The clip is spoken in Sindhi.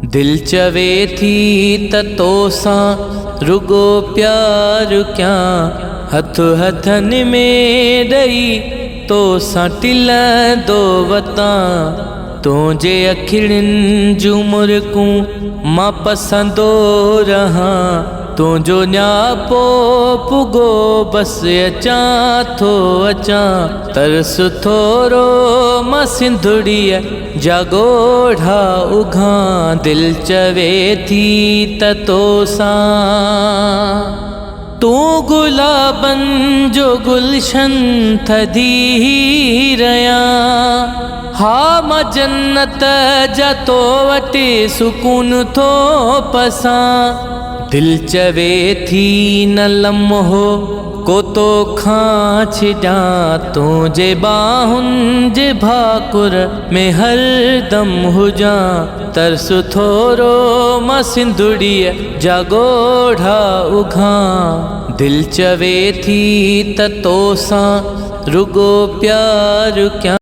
دل چوي ٿي ته توسان رڳو پيار ڪيان، هٿ هٿن ۾ ڏئي توسان ٽلندو وتان. تنهنجي اکڙين جون مرڪون مان پسندو رهان، تنهنجو نياپو پڳو بس اچان ٿو اچان. ترس ٿورو مان سنڌڙيء جا ڳوڙها اگهان، دل چوي ٿي ته توسان. تون گلابن جو گلشن ٿڌي رهيان، ها مان جنت جا تو وٽ سڪون ٿو پسان. دل چوي ٿي نه لمحو ڪو توکان ڇڏيان، تنهنجي ٻانهن جي ڀاڪر ۾ هردم هجان. ترس ٿورو مان سنڌڙيء جا ڳوڙها اگهان، دل چوي ٿي ته توسان رڳو پيار ڪيان.